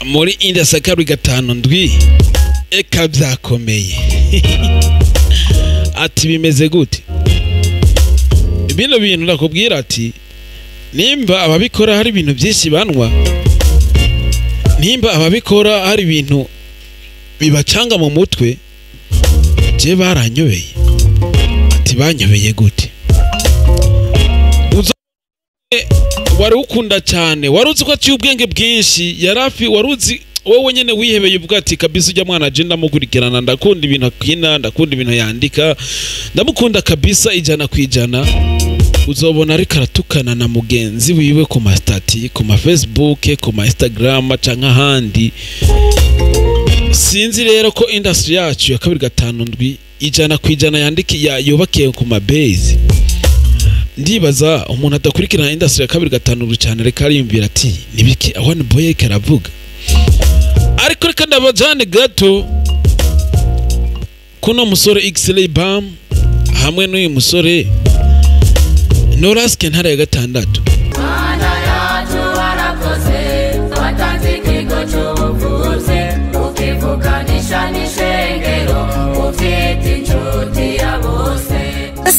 Muri industry 257 eka byakomeye. Ati bimeze gute bino bintu? Ndakubwira ati nimba ababikora hari ibintu byinshi banwa, nimba ababikora hari ibintu bibacanga mu mutwe, je baranyobeye. Ati banyobeye gute? Wari ukunda cyane, wari uzi ko aciye ubwenge bwinshi, yarafi wari uzi wowe nyene wihebeye uvuga ati kabisa ujya mwana je ndamukurikirana, ndakunda ibintu akina, ndakunda ibintu yandika, ndamukunda kabisa 100%. Uzobona ariko aratukana na mugenzi wiwe ku ma status, ku ma Facebook, ku ma Instagram canke ahandi. Sinzi rero ko industry yacu ya 257 100% yandiki yubakiye ku ma base. Ndibaza umuntu adakurikirana industry ya 257 cyane reka ariyumvira ati nibiki One Boy karavuga. Ariko reka ndabajane gato kuno musore X-Ray Bam hamwe n'uyu musore Noraske ntara ya 6. Mana yacu warakoze, watanze ikigo cy'ubuvuzi, ukivuganisha n'ishengero, ubyita inshuti ya bose.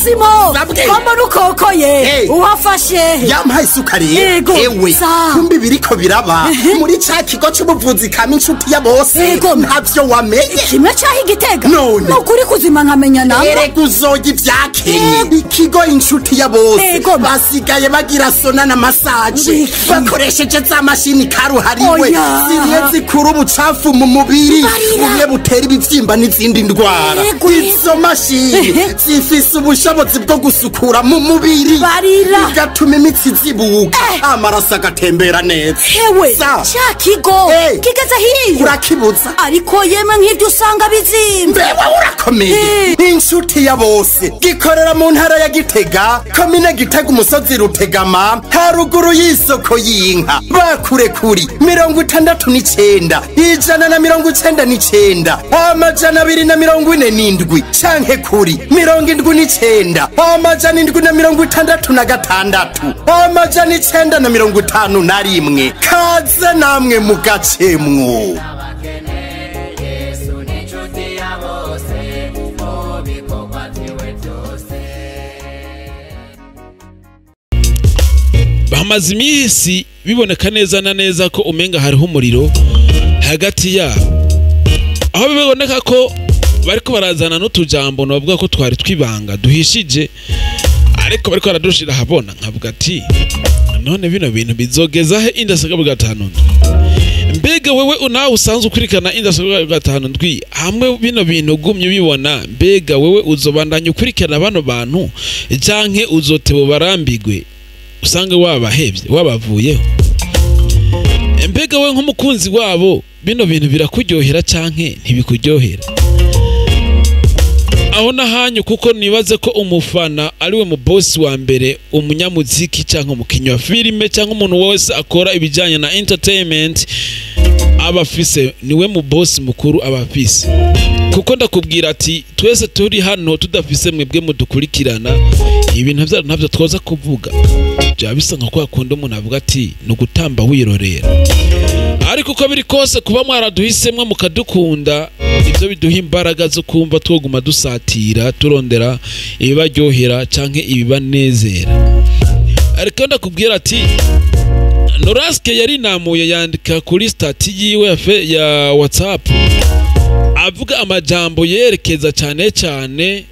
Simo, kama nukokoye uhafashe yampaye isukari. Ewe kumbi biriko biraba muri ca kigo c'ubuvuzi kama inshuti ya bose, ntavyo wamenye. Kimwe caho igitega nukuri kuzima nkamenya namba. Erega uzoga ivyakenye ikigo inshuti ya bose basigaye bagira sona na massage bakoresheje za mashini karuhariwe ziriye zikura ubucafu mu mubiri bumwe butera ibivyimba n'izindi ndwara. Izo mashini zifise ubushobozi bwo gusukura mu mubiri bigatuma imitsi zibuka, amaraso agatembera neza. Hewe ca kigo kigeze hiyo urakibuza. Ariko yemwe nk'ivyo usanga bizimba. Mbewe urakomeye. Inshuti ya bose gikorera mu ntara ya Gitega, komine Gitega, umusozi Rutegama, haruguru y'isoko y'inka. Bakure kuri 69 199 247 canke kuri 79 766 951. Kaze namwe mugacemwo. Bamaze iminsi biboneka neza na neza ko umenga hariho umuriro hagati yabo, aho biboneka ko bariko barazana n'utujambo navuga ko twari twibanga duhishije, ariko bariko baradushira habona. Nkavuga ati none bino bintu bizogeza he industry 257? Mbega wewe nawe usanzwe ukurikirana industry 257 hamwe bino bintu ugumye ubibona, mbega wewe uzobandanya ukurikirana bano bantu canke uzotebo barambigwe usange wabahevye wabavuyeho? Mbega we nk'umukunzi wabo bino bintu birakuryohera canke ntibikuryohera? Aho nahanyu, kuko nibaze ko umufana ariwe mu boss wa mbere, umunyamuziki canke umukinyi wa filime canke umuntu wese akora ibijanye na entertainment abafise, niwe mu boss mukuru abafise. Kuko ndakubwira ati twese turi hano tudafise mwebwe mudukurikirana, ibintu ntavyo twoza kuvuga. Byaba bisa nka kwa kundi umuntu avuga ati ni ugutamba wirorera. Ariko uko biri kose kuba mwaraduhisemwe mukadukunda, ibyo biduha imbaraga zo kumva twoguma dusatira turondera ibibaryohera canke ibibanezera. Ariko ndakubwira ati Noraske yarinamuye yandika kuri stati yiwe ya WhatsApp avuga amajambo yerekeza cyane cyane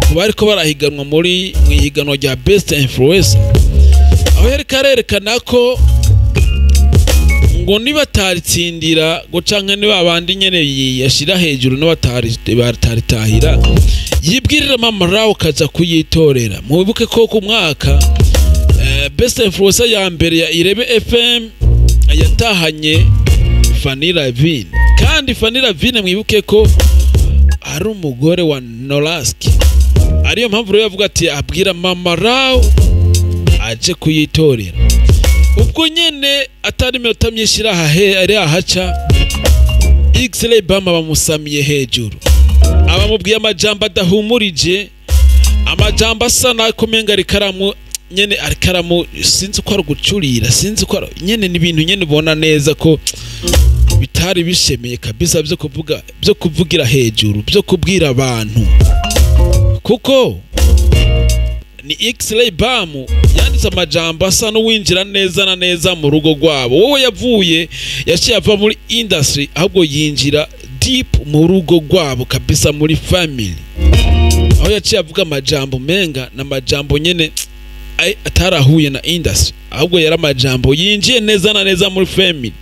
ku bariko barahiganwa muri mwihiganwa rya Best Influencer, aho yariko arerekana ko ngo nibataritsindira ngo canke niba abandi nyene yashira hejuru n'abataritahira yibwirira mama rawo kaza kuyitorera. Mubibuke ko ku mwaka Best Influencer ya mbere ya Irebe FM yatahanye Fanny Lavine, kandi Fanny Lavine mwibuke ko ari umugore wa Noraske, ariyo mpamvu rero yavuga ati abwira mama rawo aje kuyitorera. Ubwo nyene atari iminota myinshi ari ahaca X-Ray Bama bamusamiye hejuru, abamubwiye amajambo adahumurije, amajambo asa n'akomenga arikaramu nyene arikaramu, sinzi ko ari gucurira, sinzi ko nyene ni ibintu nyene ubona neza ko Bitari bishemeye kabisa byo kuvuga, byo kuvugira hejuru, byo kubwira abantu, kuko ni X-Ray Bam yanditse amajambo asa n'uwinjira neza na neza mu rugo rwabo. Wowe yavuye, yaciye ava muri industry, ahubwo yinjira deep mu rugo rwabo kabisa, muri family, aho yaciye avuga amajambo menga na majambo nyene atarahuye na industry, ahubwo yari amajambo yinjiye neza na neza muri family,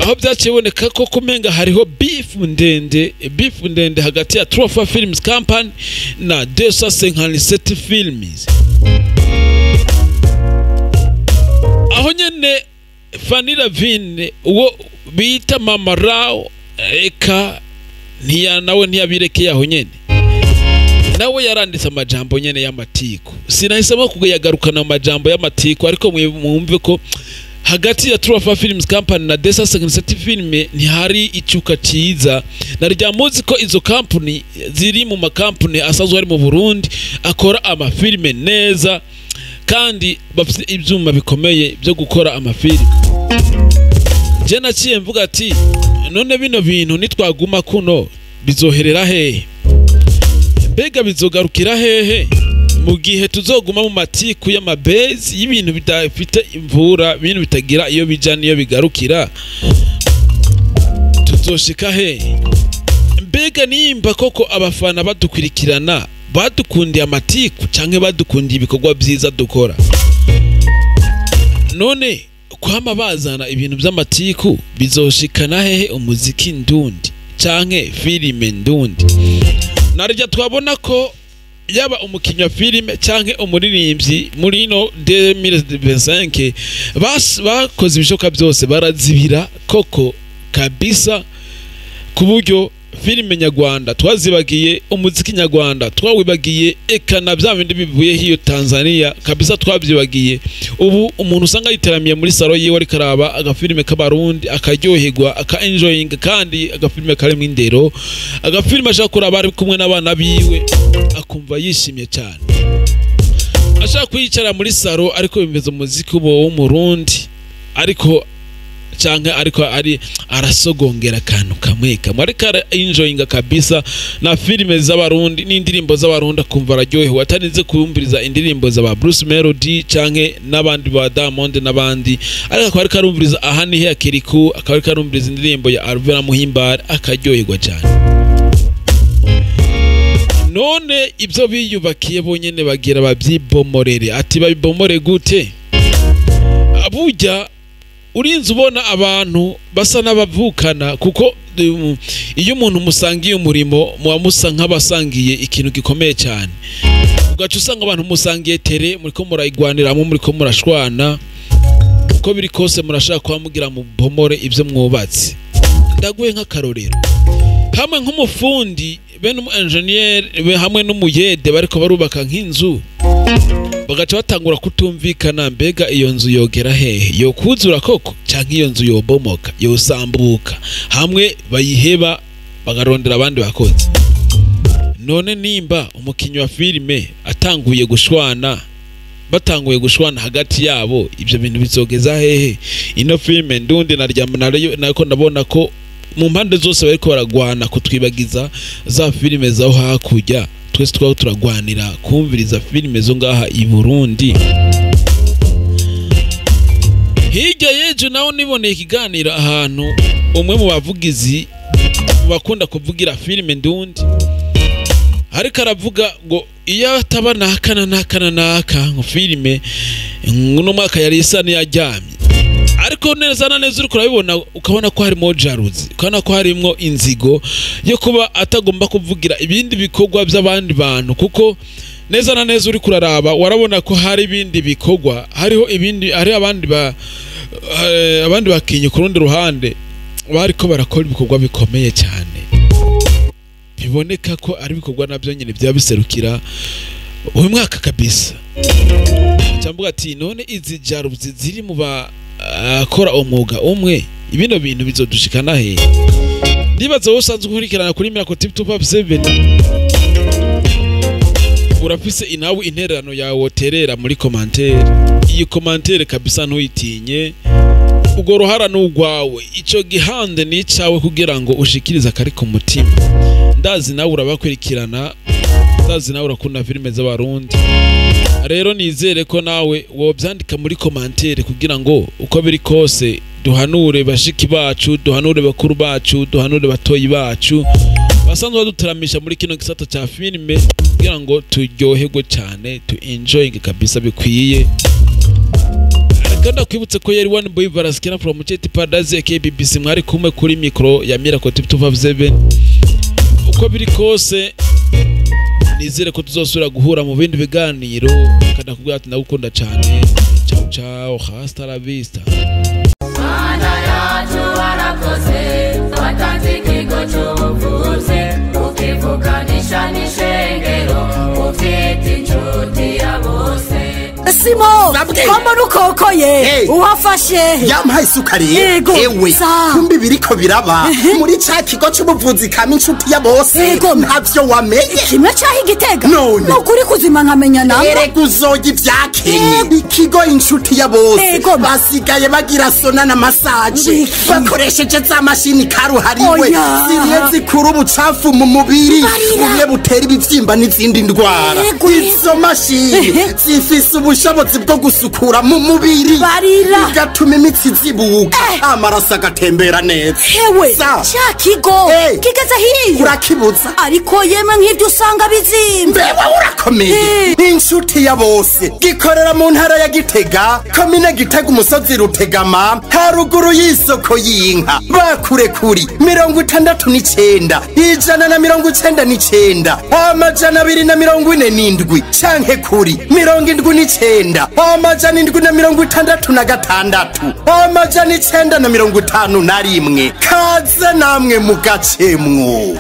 Aho byaciye biboneka ko kumenga hariho beef ndende, beef ndende hagati ya Trofa Films Company na 257 Films. Aho nyene Fanny Lavine, uwo bita Mama Rao, eka ntiya nawe ntiyabirekeye aho nyene, nawe yaranditse amajambo nyene y'amatiku. Sinahisemo kuyagarukana amajambo y'amatiku, ariko mwumve ko hagati ya Trofa Films Company na 257 Film ntihari icuka ciza. Na rya muzi ko izo company ziri mu makampani asanzwe ari mu Burundi akora amafilme neza, kandi bafite ibyuma bikomeye byo gukora amafilme. Je naciye mvuga ati none bino bintu nitwaguma kuno bizoherera hehe? Mbega bizogarukira hehe mu gihe tuzoguma mu matiku y'amabezi y'ibintu bidafite imvura, ibintu bitagira iyo bija niyo bigarukira? Tuzoshika hehe? Mbega nimba koko abafana badukurikirana badukundiye amatiku canke badukundiye ibikorwa byiza dukora, none kwama bazana ibintu by'amatiku bizoshikana hehe umuziki ndundi canke filime ndundi? Narya twabona ko yaba umukinnyi wa filime canke umuririmbyi muri ino 2025 bakoze ibishoboka byose barazibira koko kabisa, ku buryo filime nyarwanda twazibagiye, umuziki nyarwanda twawibagiye, eka na bya bindi bivuye hiyo Tanzania kabisa twabyibagiye. Ubu umuntu usanga yiteramiye muri salo yiwe ariko araba agafilime k'abarundi akaryoherwa, aka enjoying, kandi agafilime karimo indero, agafilime ashaka kuraba ari kumwe n'abana biwe akumva yishimye cyane. Ashaka kwicara muri salo ariko bimeze umuziki w'umurundi, ariko canke ariko ari arasogongera akantu kamwe kamwe, ariko ara enjoyinga kabisa na filime z'abarundi n'indirimbo z'abarundi akumva araryohewe, atarinze kumviriza indirimbo za Bruce Melody canke n'abandi ba Diamond n'abandi, ariko akaba ariko arumviriza aha ni ya Kiriku, akaba ariko arumviriza indirimbo ya Alvera Muhimbare akaryoherwa cyane. None ibyo biyubakiye bonyene bagira babyibomorere. Ati babibomore gute? Abuja urinze ubona abantu basa n'abavukana, kuko iyo umuntu musangiye umurimo muba musa nk'abasangiye ikintu gikomeye cyane. Ugaca usanga abantu musangiye tere, muriko murayigwaniramo, muriko murashwana, uko biri kose murashaka kuba mugira mubomore ibyo mwubatse. Ndaguye nk'akarorero, hamwe nk'umufundi be n'umu engineer be hamwe n'umuyede bariko barubaka nk'inzu, bagaca batangura kutumvikana, mbega iyo nzu yogera hehe, yokuzura koko canke iyo nzu yobomoka, yosambuka, hamwe bayiheba bagarondera abandi bakozi. None nimba umukinyi wa filime atanguye gushwana, batanguye gushwana hagati yabo, ibyo bintu bizogeza hehe? Ino filime ndundi nako ndabona ko mu mpande zose bariko baragwana kutwibagiza za filime zaho hakurya. Twese twaba turagwanira kumviriza filime zo ngaha i Burundi. Hirya yejo naho niboneye ikiganiro ahantu umwe mu bavugizi bakunda kuvugira filime ndundi ariko aravuga ngo iyo ataba naka na naka na naka ngo filime uno mwaka yari isa n'iyajyamye, ariko neza na neza uriko urabibona ukabona ko harimo jalousie, ukabona ko harimo inzigo yo kuba atagomba kuvugira ibindi bikorwa by'abandi bantu, kuko neza na neza uriko uraraba warabona ko hari ibindi bikorwa, hariho ibindi, hari abandi ba abandi bakinye ku rundi ruhande bariko barakora ibikorwa bikomeye cyane, biboneka ko ari ibikorwa nabyo nyine byaba biserukira uyu mwaka kabisa. Cyambuga ati none izi jalousie ziri mu bakora umwuga umwe, ibino bintu bizodushikana he? Ndibaza wowe usanzwe ukurikirana kuri Miracle Tip 257, urafise inawe intererano yawe woterera muri commentaire. Iyi commentaire kabisa ntuyitinye, Ubwo ruhara ni urwawe, icyo gihande ni icyawe kugira ngo ushikirize akari ku mutima. Ndazi nawe urabakurikirana, ndazi nawe urakunda filime z'Abarundi. Rero nizere ko nawe wobyandika muri commentaire kugira ngo uko biri kose duhanure bashiki bacu, duhanure bakuru bacu, duhanure batoyi bacu basanzwe baduteramisha muri kino gisata cya filime, kugira ngo turyoherwe cyane, tu enjoying kabisa bikwiye. Reka ndakwibutse ko yari One Boy Varaskera from Chet Paradise aka BBC, mwari kumwe kuri micro ya Miracle Tip 257. Uko biri kose nizere ko tuzosubira guhura mu bindi biganiro. Kandi nakubwira ati ndagukunda cyane. Ciao ciao, hasta la vista. Mana yacu warakoze, watanze ikigo cy'ubuvuzi, ukivuganisha n'ishengero, uvyita inshuti ya bose. Simo, Sabwe. ko mbona ukokoye, uhafashe? Yampaye isukari. Yego, Ewe, sa. kumbi biriko biraba muri ca kigo c'ubuvuzi kama inshuti ya bose. Ntavyo wamenye? Kimwe caho igitega. None. Nukuri kuzima nkamenya namba. Erega uzoya ivyakenye, ikigo inshuti ya bose basigaye bagira sauna na massage bakoresheje za mashini karuhariwe zimwe zikura ubucafu mu mubiri, Barira. bumwe butera ibivyimba n'izindi ndwara. Izo mashini zifise ubushobozi bwo gusukura mu mubiri, Barira. bigatuma imitsi zibuka, amaraso agatembera neza. Hewe, Sa. ca kigo kigeze hiyo. Urakibuza. Ariko yemwe, nk'ibyo usanga bizimvye. Mbewe, urakomeye. Inshuti ya bose gikorera mu ntara ya Gitega, komine Gitega, umusozi Rutegama, haruguru y'isoko y'inka. Bakure kuri 69 199 247 canke kuri 79 766 951. Kaze namwe mugacemwo.